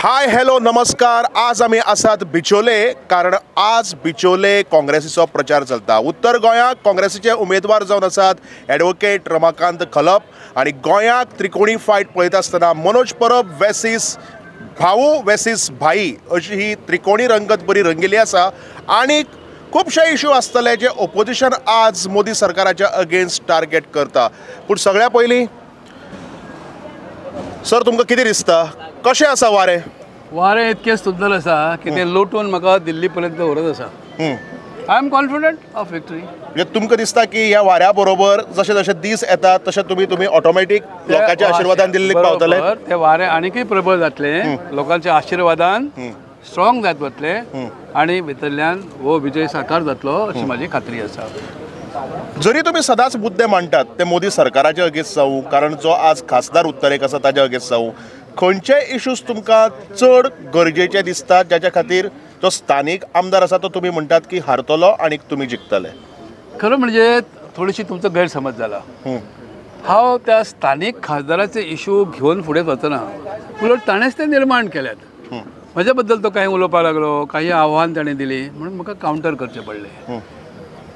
Hi hello नमस्कार। आज आमी आसात बिचोले, कारण आज बिचोले काँग्रेसीचो प्रचार चलता। उत्तर गोंयाक काँग्रेसीचे उमेदवार जावन आसात एडवोकेट रमाकांत खलप आनी गोंयाक त्रिकोणी फायट पळयता आसतना मनोज परब वेसीस भाऊ वेसीस भाई अशी ही त्रिकोणी रंगत बरी रंगिल्ली आसा। आनी खुबशे इशू आसतले जे ओपोजिशन आज मोदी सरकाराच्या अगेन्स्ट टार्गेट करता। पूण सगळ्या पयलीं सर, तुमकां कितें दिसता, कशें आसा वारें? वारें इतकें सुंदर आसा की तें लोटून म्हाका दिल्ली पर्यंत व्हरत आसा। I am confident of victory. म्हणजे तुमकां दिसता की ह्या वाऱ्या बरोबर जशे जशे दीस येतात तशे तुमी तुमी ऑटोमॅटीक लोकांच्या आशिर्वादान दिल्लीक पावतले? ते वारें आनीकय प्रबळ जातलें, लोकांच्या आशिर्वादान स्ट्रॉंग जायत वतले आनी भितरल्यान हो विजय साकार जातलो अशी म्हाजी खात्री आसा। जरी तुमी सदांच मुद्दे मांडटात ते मोदी सरकाराचे अगेन्स्ट जावं, कारण जो आज खासदार उत्तरेक आसा ताच्या अगेन्स्ट जावं, खंयचे इश्यूज तुमकां चड गरजेचे दिसतात ज्याच्या खातीर जो स्थानीक आमदार आसा तो तुमी म्हणटात की हारतलो आनी तुमी जिखतले? खरें म्हणजे थोडीशी तुमचो गैरसमज जाला। हांव त्या स्थानीक खासदाराचे इशू घेवन फुडें वचना, उलट ताणेंच ते निर्माण केल्यात। म्हज्या बद्दल तो कांय उलोवपाक लागलो, काही आव्हान ताणें दिली म्हणून म्हाका कावंटर करचें पडलें।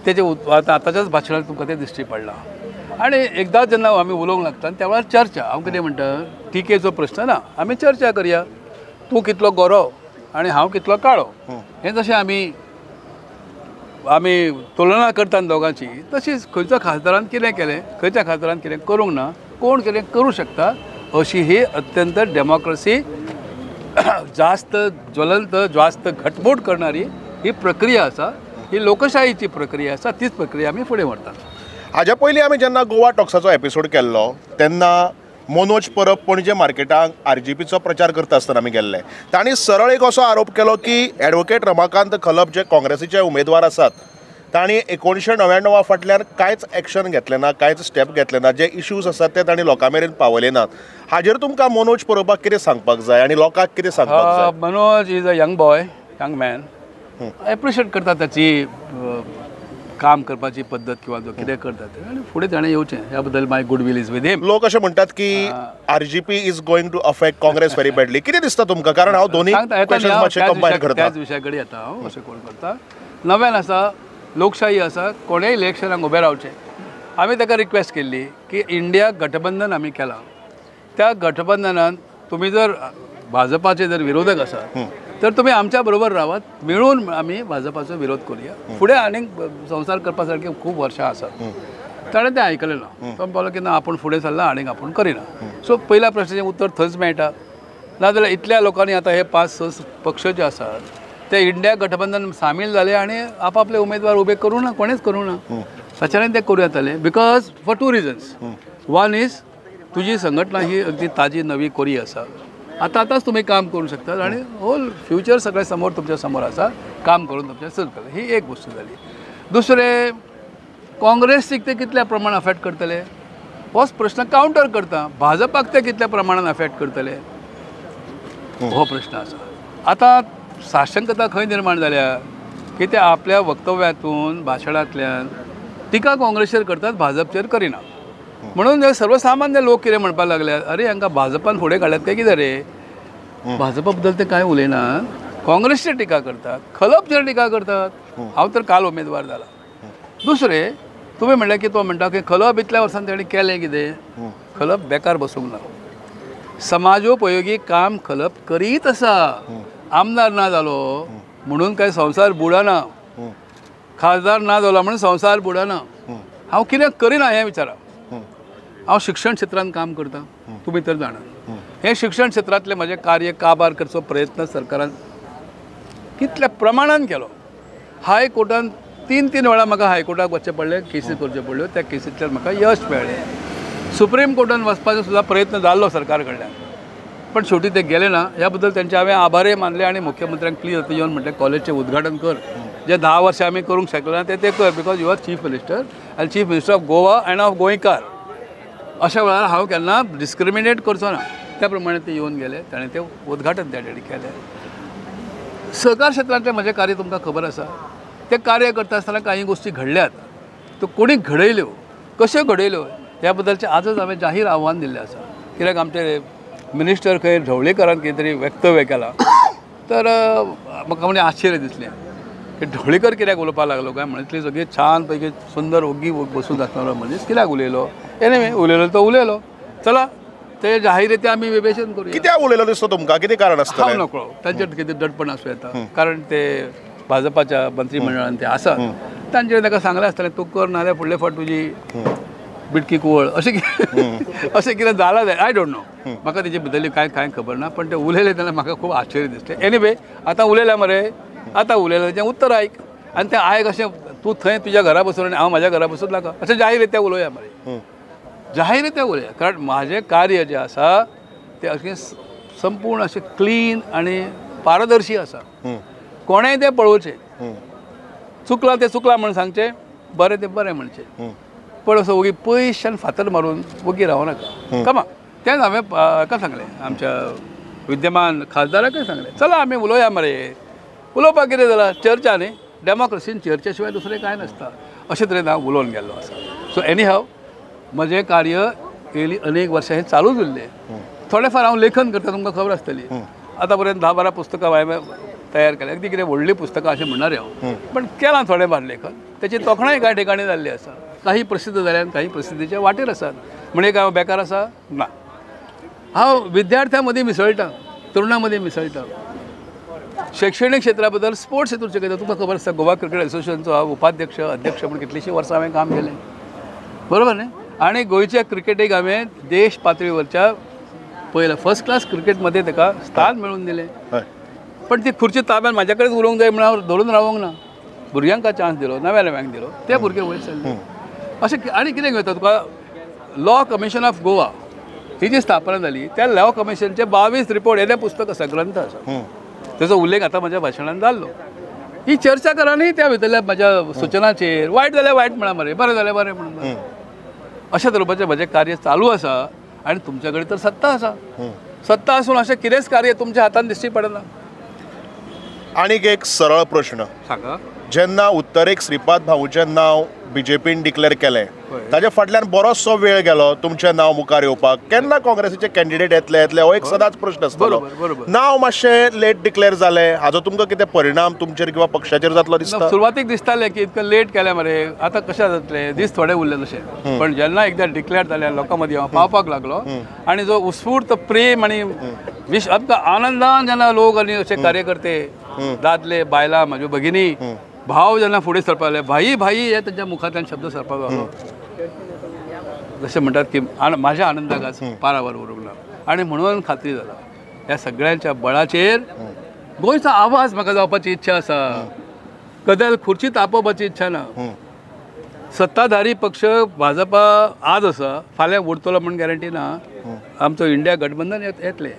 तेजे आतांच्याच भाशणांत तुमकां तें दिश्टी पडलां। आनी एकदां जेन्ना आमी उलोवंक लागता त्या वेळार चर्चा, हांव कितें म्हणटा, टिकेचो प्रश्न ना, आमी चर्चा करया। तूं कितलो गोरो आनी हांव कितलो काळो हें जशें आमी आमी तुलना करता दोगांची, तशीच खंयच्या खासदारान कितें केलें, खंयच्या खासदारान कितें करूंक ना, कोण कितें करूं शकता, अशी ही अत्यंत डेमोक्रसी जास्त ज्वलंत जास्त घटमूट करणारी ही प्रक्रिया आसा, ही लोकशाहीची प्रक्रिया आसा। तीच प्रक्रिया आमी फुडें व्हरतात। हाज्या पयलीं आमी जेन्ना गोवा टॉक्साचो एपिसोड केल्लो तेन्ना मनोज परब पणजे मार्केटाक आरजीपीचो प्रचार करता आसतना आमी गेल्ले, तांणी सरळ एक असो आरोप केलो की एडवोकेट रमाकांत खलप जे काँग्रेसीचे उमेदवार आसात तांणी 1999 फाटल्यान कांयच एक्शन घेतलें ना, कांयच स्टेप घेतलें ना, जे इश्यूज आसात ते तांणी लोकां मेरेन पावयले नात। हाजेर तुमकां मनोज परबाक कितें सांगपाक जाय आनी लोकांक कितें सांगपाक जाय? Manoj is a young boy, young man. Appreciate करता ताची काम करपाची पद्दत किंवा जो कितें करता तें, आनी फुडें ताणें येवचें ह्या बद्दल my goodwill is with him. लोक अशें म्हणटात की RGP is going to affect Congress very badly, कितें दिसता तुमकां? कारण हांव दोनूय क्वेश्चन्स मातशे कंबायन करता। त्याच विशया कडेन येता हांव। अशें कोण करता, नव्यान आसा, लोकशाही आसा, कोणेय इलेक्शनाक उबें रावचें। आमी ताका रिक्वेस्ट केल्ली की इंडिया गठबंधन आमी केलां, त्या गठबंधनान तुमी जर भाजपाचे जर विरोधक आसात तर तुमी आमच्या बरोबर रावात, मेळून आमी भाजपाचो विरोध करुया, फुडें आनीक संवसार करपा सारकी खूब वर्सां आसात। ताणें तें आयकलें ना, तो म्हणपाक की ना, आपूण फुडें सरला आनीक आपूण करिना। सो पयल्या प्रश्नाचें उत्तर थंयच मेळटा। नाजाल्यार इतल्या लोकांनी आतां हे 5-6 पक्ष जे आसात ते इंडिया गठबंधन सामील जाले आनी आपआपले उमेदवार उबे करूं ना, कोणेच करूं ना, ताच्यान ते करूं येताले। Because for 2 reasons, one is तुजी संघटना ही अगदी ताजी नवी कोरी आसा, आतां आतांच तुमी काम करूं शकतात आनी होल फ्युचर सगळें समोर तुमच्या समोर आसा, काम करून तुमचें चलतलें। ही एक वस्तू जाली। दुसरें, काँग्रेसीक ते कितल्या प्रमाणान अफेक्ट करतले होच प्रश्न कावंटर करता, भाजपाक ते कितल्या प्रमाणान अफेक्ट करतले हो प्रश्न आसा। आतां साशंकता खंय निर्माण जाल्या की ते आपल्या वक्तव्यांतून भाशणांतल्यान टिका काँग्रेसीचेर करतात, भाजपचेर करिना। म्हणून हे सर्वसामान्य लोक कितें म्हणपाक लागल्यात, अरे हांकां भाजपान फुडें काडल्यात काय कितें रे, भाजपा बद्दल ते कांय उलयना, काँग्रेसचेर टिका करतात, खलपचेर टिका करतात। हांव तर काल उमेदवार जाला। दुसरें, तुमी म्हणलें की तो म्हणटा की खलप इतल्या वर्सान तेणी केलें कितें, खलप बेकार बसूंक ना, समाजोपयोगी काम खलप करीत आसा। आमदार ना जालो म्हणून काय संवसार बुडना, खासदार ना जालो म्हणून संवसार बुडना। हांव कितें करिना हें विचारा। हांव शिक्षण क्षेत्रांत काम करता, तुमी तर जाणा। हें शिक्षण क्षेत्रांतलें म्हजें कार्य काबार करचो प्रयत्न सरकारान कितल्या प्रमाणान केलो। हायकोर्टान 3-3 वेळा म्हाका हायकोर्टाक वचचें पडलें, केसी करच्यो पडल्यो, त्या केसींतल्यान म्हाका यश मेळ्ळें। सुप्रीम कोर्टान वचपाचो सुद्दां प्रयत्न जाल्लो सरकार कडल्यान, पण शेवटी ते गेले ना। ह्या बद्दल तेंचे हांवें आभारय मानले आनी मुख्यमंत्र्यांक प्लीज आतां येवन म्हटलें कॉलेजचें उद्घाटन कर, जे 10 वर्सां आमी करूंक शकले ना ते कर, because you are chief minister आनी chief minister of Goa and of गोंयकार। अशा वेळार हांव केन्ना डिस्क्रिमिनेट करचो ना, त्या प्रमाणे ते येवन गेले, ताणें तें उद्घाटन त्या ठिकाणी केलें। सहकार क्षेत्रांतलें म्हजें कार्य तुमकां खबर आसा, तें कार्य करता आसतना कांय गोश्टी घडल्यात, त्यो कोणी घडयल्यो, कश्यो घडयल्यो ह्या बद्दलचें आजच हांवें जाहीर आव्हान दिल्लें आसा। कित्याक आमचे मिनिस्टर खंय ढवळीकरान कितें तरी वक्तव्य केलां तर म्हाका म्हणजे आश्चर्य दिसलें की ढवळीकर कित्याक उलोवपाक लागलो काय म्हणून इतली सगळी छान पैकी सुंदर ओगी बसून आसणारो मनीस कित्याक उलयलो. एनिवे उलयलो तो उलयलो, चला ते जाहीर आमी विवेचन करूया. कित्याक उलयलो दिसता तुमकां, कितें कारण आसतलें? हांव नकळो तांचेर कितें दडपण आसूं येता, कारण ते भाजपाच्या मंत्रीमंडळान ते आसात, तांचेर ताका सांगलें आसतलें तूं कर नाजाल्यार फुडले फावट तुजी बिटकी कुवळ अशें अशें कितें जालां जाय. I don't know, म्हाका तेजे भितरली कांय कांय खबर ना, पण ते उलयले तेन्ना म्हाका खूब आश्चर्य दिसलें. एनिवे आतां उलयल्या मरे, आतां उलयलें तें उत्तर आयक आनी तें आयक अशें तूं थंय तुज्या घरा बसून आनी हांव म्हाज्या घरा बसून नाका अशें जाहीर रित्या उलोवया मरे, जाहीर रित्या उलोवया. कारण म्हाजें कार्य जें आसा तें अशें संपूर्ण अशें क्लीन आनी पारदर्शी आसा, कोणेंय तें पळोवचें, चुकलां तें चुकलां म्हूण सांगचें, बरें तें बरें म्हणचें, पण असो वोगी पयशान फातर मारून वोगी रावं नाका. कमा तेंच हांवें हाका सांगलें, आमच्या विद्यमान खासदाराकय सांगलें, चला आमी उलोवया मरे, उलोवपाक कितें जालां, चर्चा न्ही, डेमोक्रेसीन चर्चे शिवाय दुसरें कांय नासता, अशे तरेन हांव उलोवन गेल्लो आसा. सो एनी हाव म्हजें कार्य गेली अनेक वर्सां हें चालूच उरलें. थोडें फार हांव लेखन करता, तुमकां खबर आसतली, आतां पर्यंत 10-12 पुस्तकां हांवें तयार केल्या, अगदी कितें व्हडलीं पुस्तकां अशें म्हणणार हांव, पण केलां थोडें फार लेखन, तेची तोखणाय कांय ठिकाणी जाल्ली आसा, काही प्रसिद्ध जाल्यान काही प्रसिद्धीच्या वाटेर आसात. म्हणजे काय हांव बेकार आसा ना, हांव विद्यार्थ्यां मदीं मिसळटा, तरुणां मदीं मिसळटा, शैक्षणिक क्षेत्रा बद्दल स्पोर्ट्स हितून शिकयता. तुमकां खबर आसा गोवा क्रिकेट एसोसिएशनचो हांव उपाध्यक्ष अध्यक्ष म्हूण कितलींशीं वर्सां हांवें काम केलें, बरोबर न्ही. आनी गोंयच्या क्रिकेटीक हांवें देश पातळीवरच्या पयल्या फर्स्ट क्लास क्रिकेटमध्ये ताका स्थान मेळोवन दिलें. पण ती खुर्ची ताब्यान म्हाज्या कडेन उलोवंक जाय म्हणून हांव धरून रावोंक ना, भुरग्यांक चान्स दिलो, नव्या नव्यांक दिलो, ते भुरगे वयर सरले. अशें आनी कितें घेता तुका, लॉ कमिशन ऑफ गोवा ही जी स्थापना जाली त्या लॉ कमिशनचे 22 रिपोर्ट येदें पुस्तक आसा, ग्रंथ आसा, तेजो उल्लेख आतां म्हज्या भाशणान जाल्लो. ही चर्चा करा न्ही त्या भितरल्या म्हज्या सुचनाचेर, वायट जाल्यार वायट म्हणा मरे, बरें जाल्यार बरें म्हणून, अशा तरेचें म्हजें कार्य चालू आसा. आनी तुमच्या कडेन तर सत्ता आसा, सत्ता आसून अशें कितेंच कार्य तुमच्या हातान दिश्टी पडना. आनीक एक सरळ प्रश्न सांगा, जेन्ना उत्तरेक श्रीपाद भाऊचें नांव बीजेपीन डिक्लेअर केलें ताजे फाटल्यान बरोचसो वेळ गेलो तुमचें नांव मुखार येवपाक, केन्ना काँग्रेसीचे कॅन्डिडेट येतले येतले हो एक सदांच प्रश्न आसतलो. नांव मातशें लेट डिक्लेअर जालें, हाजो तुमकां कितें परिणाम तुमचेर किंवा पक्षाचेर जातलो दिसता? सुरवातीक दिसतालें की इतकें लेट केलें मरे, आतां कशें जातलें, दीस थोडे उरले तशें. पण जेन्ना एकदां डिक्लेअर जालें, लोकां मदीं हांव पावपाक लागलो आनी जो उत्स्फूर्त प्रेम आनी विश आमकां आनंदान जेन्ना लोक आनी अशे कार्यकर्ते दादले बायलां म्हाज्यो भगिनी भाव जेन्ना फुडें सरपाक लागले, भाई भाई हे तांच्या मुखांतल्यान शब्द सरपाक लागलो, जशें म्हणटात की म्हाज्या आनंदाक आज पारावर उरूंक ना. आनी म्हणून खात्री जाला ह्या सगळ्यांच्या बळाचेर गोंयचो आवाज म्हाका जावपाची इच्छा आसा, कदेल खुर्ची तापोवपाची इच्छा ना. सत्ताधारी पक्ष भाजपा आज आसा, फाल्यां उरतलो म्हूण गॅरंटी ना, आमचो इंडिया गठबंधन येतलें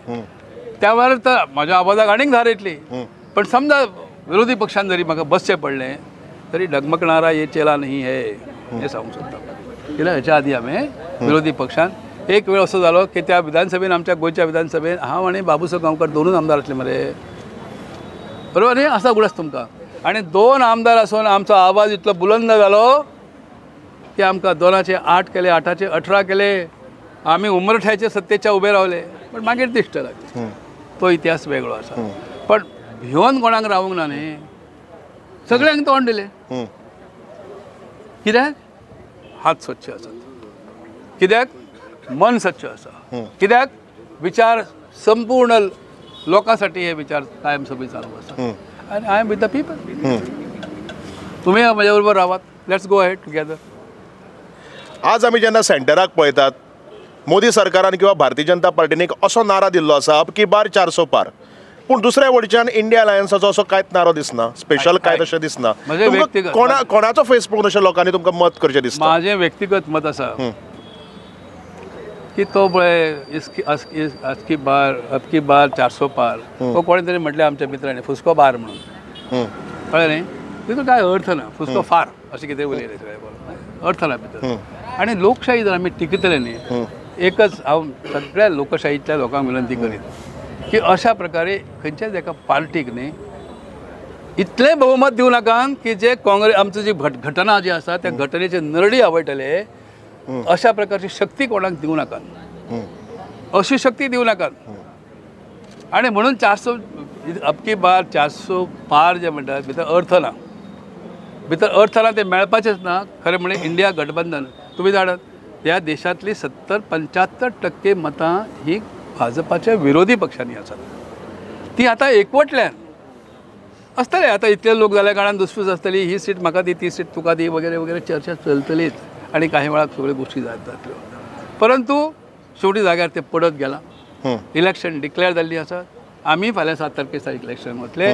त्या वेळार तर म्हाज्या आवाजाक आनीक धार येतली. पण समजा विरोधी पक्षान जरी म्हाका बसचें पडलें तरी डगमगणारा हे चेला नाही हे हें सांगूंक सोदता. कित्याक हेच्या आदी हांवें विरोधी पक्षान एक वेळ असो जालो की त्या विधानसभेन, आमच्या गोंयच्या विधानसभेन हांव आनी बाबूसो गांवकर दोनूच आमदार आसले मरे, बरोबर न्ही, आसा उगडास तुमकां. आनी 2 आमदार आसून आमचो आवाज इतलो बुलंद जालो की आमकां 2चे 8 केले, 8चे 18 केले, आमी उमरठ्याचे सत्तेच्या उबे रावले, पण मागीर दिश्ट लागली. तो इतिहास वेगळो आसा. पण भिवन कोणाक रावूंक ना न्ही, सगळ्यांक तोंड दिलें. कित्याक हात स्वच्छ आसात, कित्याक मन स्वच्छ आसा, कित्याक विचार संपूर्ण लोकांसाठी हे विचार कायमस्वरूपी चालू आसा. आनी I am with the people, तुमी म्हज्या बरोबर रावात, let's go ahead together. आज आमी जेन्ना सेंटराक पळयतात, मोदी सरकारान किंवा भारतीय जनता पार्टीन एक असो नारा दिल्लो आसा, अब की बार 400 पार, पूण दुसऱ्या वटेच्यान इंडिया अलायन्साचो असो कांयच नारो दिसना, स्पेशल कांय तशें दिसना. कोणाचो फेस पळोवन अशें लोकांनी तुमकां मत करचें दिसता? म्हाजें व्यक्तिगत मत आसा की तो पळय अजकी बार अबकी बार 400 पार, तो कोणें तरी म्हटलें आमच्या मित्रांनी फुसको बार म्हणून, कळ्ळें न्ही, तितून कांय अर्थ ना, फुसको फार अशें कितें उलयलें सगळें, अर्थ ना भितर. आनी लोकशाही जर आमी टिकयतले न्ही, एकच हांव सगळ्या लोकशाहीतल्या लोकांक विनंती करीत की अशा प्रकारे खंयच्याच एका पार्टीक न्ही इतलें बहुमत दिवं नाका की जे काँग्रेस आमची जी घटना जी आसा त्या घटनेचे नरडी आवडटले अशा प्रकारची शक्ती कोणाक दिवं नाका. अशी शक्ती दिवं नाकात. आनी म्हणून 400 अबकी बार 400 पार जे म्हणटात भितर अर्थ ना, भितर अर्थ ना, ते मेळपाचेच ना. खरें म्हणजे इंडिया गठबंधन तुमी जाणात ह्या देशांतली 70-75% मतां ही भाजपाच्या विरोधी पक्षांनी आसात, ती आतां एकवटल्यान आसतले. आतां इतले लोक जाल्या कारणान दुसपूस आसतली, ही सीट म्हाका दी, ती सीट तुका दी वगैरे वगैरे चर्चा चलतलीच आनी काही वेळार सगळ्यो गोश्टी जातल्यो. परंतु शेवटी जाग्यार ते पडत गेलां. इलेक्शन डिक्लेअर जाल्ली आसा, आमी फाल्यां 7 तारखेर इलेक्शन वतले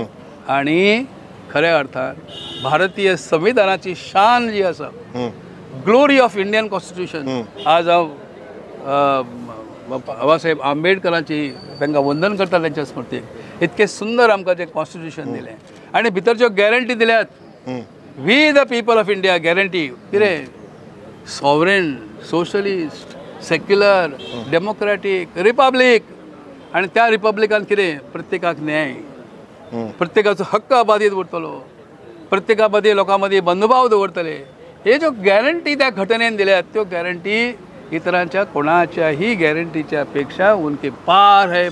आनी खऱ्या अर्थान भारतीय संविधानाची शान जी आसा, ग्लोरी ऑफ इंडियन कॉन्स्टिट्यूशन, आज हांव बाबासाहेब आंबेडकरांची तांकां वंदन करता तांच्या स्मृतीक. इतकें सुंदर आमकां जें कॉन्स्टिट्यूशन दिलें आनी भितर ज्यो गॅरंटी दिल्यात, we the people of India guarantee कितें, sovereign, socialist, secular, democratic republic. आनी त्या रिपब्लिकान कितें प्रत्येकाक न्याय, प्रत्येकाचो हक्क अबाधीत उरतलो, प्रत्येका मदीं लोकां मदीं बंधुभाव दवरतले. हे ज्यो गॅरंटी त्या घटनेन दिल्यात त्यो गॅरंटी इतरांच्या कोणाच्याही गॅरंटीच्या पेक्षा उनके पार है,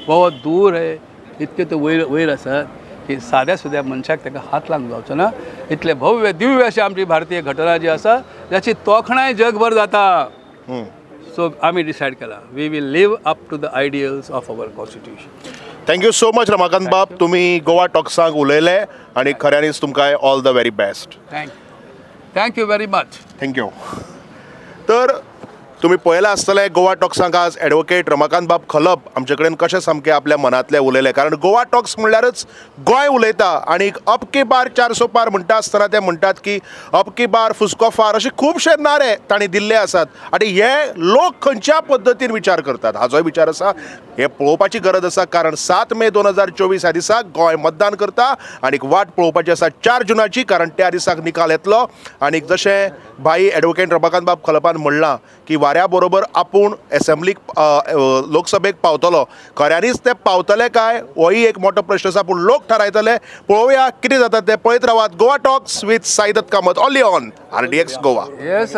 बहुत दूर है. इतके ते वयर वयर आसात की साद्या सुद्या मनशाक ताका हात लावंक जावचो ना. इतले भव्य दिव्य अशी आमची भारतीय घटना जी आसा जाची तोखणाय जगभर जाता. सो आमी डिसायड केला, we will live up to the ideals of our constitution. Thank you so much Ramakant बाब, तुमी गोवा टॉक्सांक उलयले आनी खऱ्यांनीच तुमकां all the very best. Thank you very much. Thank you. तर तुमी पळयलां आसतलें गोवा टॉक्सांक आज एडवोकेट रमाकांत बाब खलप आमचे कडेन कशें सामकें आपल्या मनांतलें उलयलें. कारण गोवा टॉक्स म्हणल्यारच गोंय उलयता आनी अब की बार 400 पार म्हणटा आसतना ते म्हणटात की अब की बार फुसको फार अशे खुबशे नारे तांणी दिल्ले आसात आनी हे लोक खंयच्या पद्दतीन विचार करतात हाजोय विचार आसा, हे पळोवपाची गरज आसा. कारण 7 मे 2024 ह्या दिसाक गोंय मतदान करता आनी वाट पळोवपाची आसा 4 जुनाची, कारण त्या दिसाक निकाल येतलो. आनी जशें भाई एडवोकेट रमाकांत बाब खलपान म्हणलां की वाऱ्या बरोबर आपूण एसेंब्लीक लोकसभेक पावतलो, खऱ्यांनीच ते पावतले काय होय एक मोठो प्रश्न आसा, पूण लोक थारायतले. पळोवया कितें जाता तें. पळयत रावात Goa talks with Saidatt Kamat, only on RDX Goa. Yes.